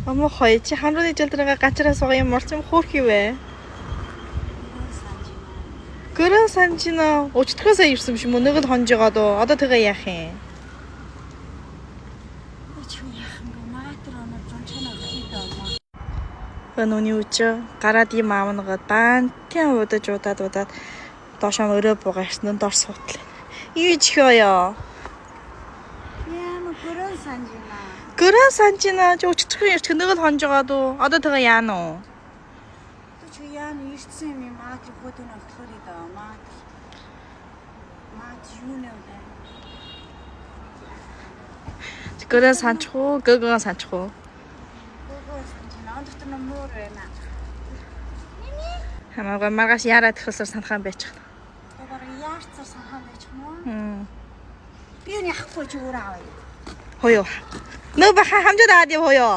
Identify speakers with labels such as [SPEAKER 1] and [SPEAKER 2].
[SPEAKER 1] Ама хоёр чи хамрын жилдрага гачраа суугаа юм орч юм хөөх юм бэ? Гөрөн санжина өчтгөө сая ирсэн юм шиг мөн нэг л хонж байгаа дөө. Одоо тэгээ яах юм?
[SPEAKER 2] Чи яах юм бэ? Маатар оноо жунчана өгөх юм.
[SPEAKER 1] Нүний үчи гараад юм аавнагаад баантын удаж удаад удаад доошоо өрөө буугаа ирсэн нь дор суутлаа. Юу чихөө ёо.
[SPEAKER 2] Яа, гөрөн санжина.
[SPEAKER 1] Гөрөн санжина чи өчтгөө ирчих нэг л хонж байгаа дөө. Одоо тэгээ яана уу?
[SPEAKER 2] Чи яа ирсэн юм маатар хөдөн өгөхлөр дөө. Маатар. Маат юу нэ вэ?
[SPEAKER 1] Гөрөн санчих уу? Гөгөн санчих уу?
[SPEAKER 2] Гөгөө санжина. Он дотор нь муур байна.
[SPEAKER 1] Хамаагүй маргааш яарад тахласаар санах юм байж байгаа.
[SPEAKER 2] Бараг яарцаар санхаа байж юм уу?
[SPEAKER 1] Хм.
[SPEAKER 2] Би юу яахгүй чи өөрөө аваа.
[SPEAKER 1] Хоё. Нөө баха хамжаад аваад яв хоё.